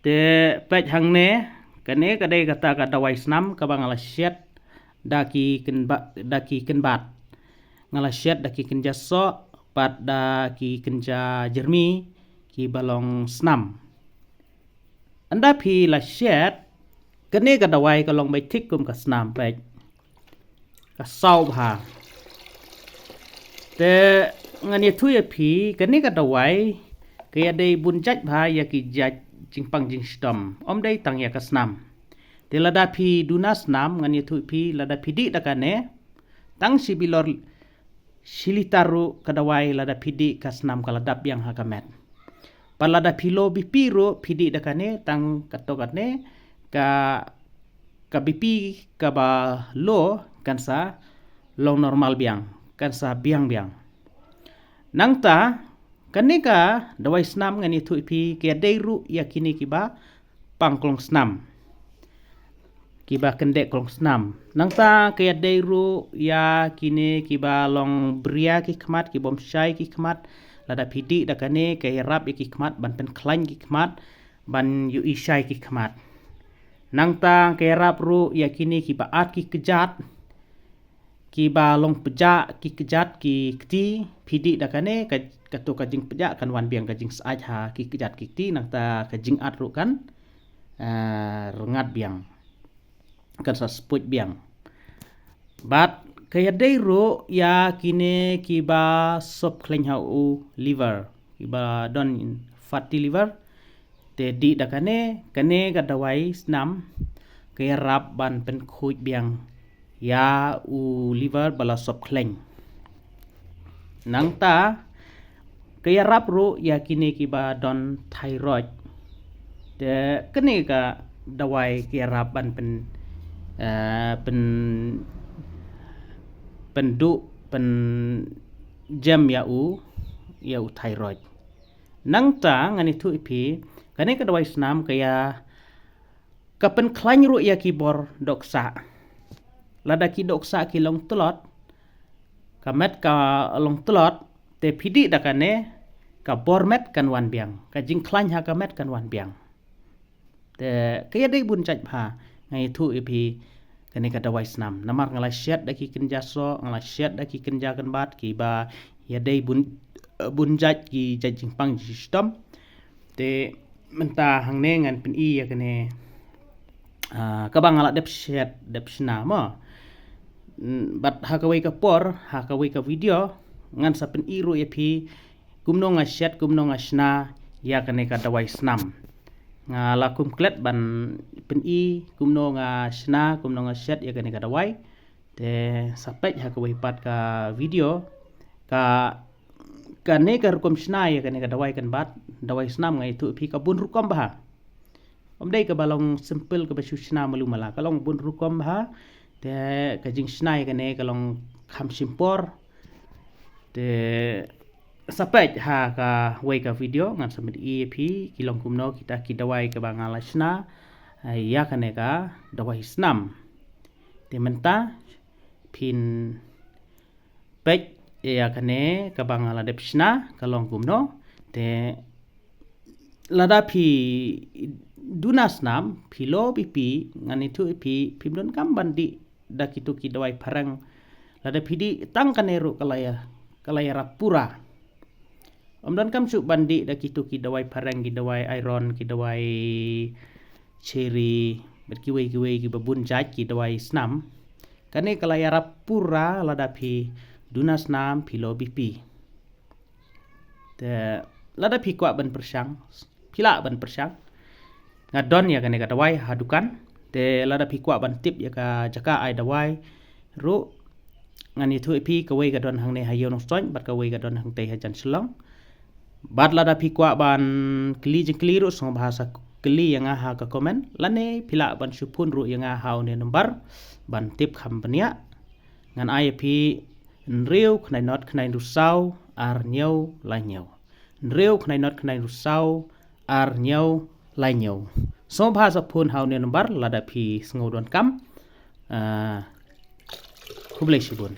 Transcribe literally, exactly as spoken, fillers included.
Te peit hangne, kane ka dei kata ka dawai snam kaba nga la shet da ki kynba-, da ki kynbat. Nga la shet da ki kynja soh, bad da ki kynja jyrmi, kiba long snam. Ynda phi la shet, kane ka dawai ka long beit thik kum ka snam, peit. Ka saw bha. Te ngan ïathuh ïa phi, kane ka dawai ka ïadei bun jait bha ïa ki jait jingpang jingshitom, ym dei tang ïa ka snam. Te lada phi duna snam, ngan ïathuh ïa phi, lada phi dih da kane, tang shi bilor shi litar ruh ka dawai, lada phi dih ka snam ka la dap biang ha ka met. Bad lada phi low B P ruh, phi dih da kane, tang kato kane, ka, ka B P kaba low kan sa long normal biang, kan sa biang biang. Nangta, kane ka dawai snam ngan ïathuh ïa phi, ka ïadei ruh ïa kine kiba pang klong snam, kiba kyndeh klong snam. Nangta ka ïadei ruh ïa kine kiba long bria ki khmat, ki bym shai ki khmat. Lada phi dih da kane, ka ïarap ïa ki khmat ban pynkhlaiñ ki khmat, ban ïohi shai ki khmat. Nangta ka ïarap ruh ïa kine kiba at ki kjat, kiba long pjah ki kjat ki kti, phi dih da kane, ka, kato ka jingpjah kan wan biang, ka jingsyaid ha ki kjat ki kti, nangta ka jingat ruh kan, eh, rngat biang, kan sa spuid biang. Bad ka ïadei ruh ïa kine kiba sop khleiñ ha u liver, kiba don fatty liver. Te dih da kane, kane ka dawai snam ka ïarap ban pynkhuid biang ïa u liver ba la sop khleiñ. Nangta ka ïarap ruh ïa kine kiba don thyroid. Te kane ka dawai ka ïarap ban pyn, eh, pyn, pynduh, pynjem ïa u, ïa u thyroid. Nangta ngan ïathuh ïa phi, kane ka dawai snam ka ïa, ka pynkhlaiñ ruh ïa ki bor dohksah. Lada ki dohksah ki long tlot, ka met ka long tlot, te phi dih da kane, ka bor met kan wan biang, ka jingkhlaiñ ha ka met kan wan biang. Te ka ïadei bun jait bha, nga ïathuh ïa phi kane ka dawai snam. Namar nga la shet da ki kynja soh, nga la shet da ki kynja kynbat, kiba ïadei bun, bun jait ki jait jingpang jingshitom. Te mynta hangne ngan pyni ïa kane, ah, kaba nga la dep shet, dep shna mo. Mm, bad ha kawei ka por, ha kawei ka video, ngan sa pyni ruh ïa phi, kumno nga shet, kumno nga shna ïa kane ka dawai snam. Nga la kum klet ban pyni kumno nga shna, kumno nga shet ïa kane ka dawai. Te sa peit ha kawei pat ka video, ka, kane ka rukom shna ïa kane ka dawai kynbat, dawai snam, nga ïathuh ïa phi, ka bun rukom bha. Ym dei kaba long simple kaba shu shna malu mala, ka long bun rukom bha. Te ka jingshna ïa kane ka long kham shim por. Te sa peit ha kawei ka video, ngan sa pyni ïa phi ki long kumno kita ki dawai kaba nga la shna, eh, ïa kane ka dawai snam. Te mynta phin peit ïa kane kaba nga la dep shna ka long kumno. Te lada phi duna snam, phi low B P, ngan ïathuh ïa phi, phim donkam ban dih da kitu ki dawai phareng. Lada phi dih tang kane ruh ka la ïa, ka la ïarap pura. Ym donkam shuh ban dih da kitu ki dawai phareng, ki dawai iron, ki dawai cherry, bad kiwei kiwei kiba bun jait ki dawai snam. Kane ka la ïarap pura lada phi duna snam, phi low B P. Te lada phi kwah ban pyrshang, phi lah ban pyrshang. Nga don ïa kane ka dawai ha dukan. Te lada phi kwah ban tip ïa ka jaka ai dawai ruh, ngan ïathuh ïa phi, kawei ka don hangne ha Ïew Nongstoiñ, bad kawei ka don hangtei hajan Shillong. Bad lada phi kwah ban kylli jingkylli ruh, sngewbha sa kylli ïa nga ha ka comment, lane phi lah ban shu phone ruh ïa nga ha une number ban tip kham bniah. Ngan ai ïa phi, hynriew khyndai nod khyndai hynriew saw ar hynñiew lai hynñiew. Hynriew khyndai nod khyndai hynriew saw ar hynñiew lai hynñiew. Sngewbha sa phone ha une number lada phi sngew donkam. Ah, khublei shibun.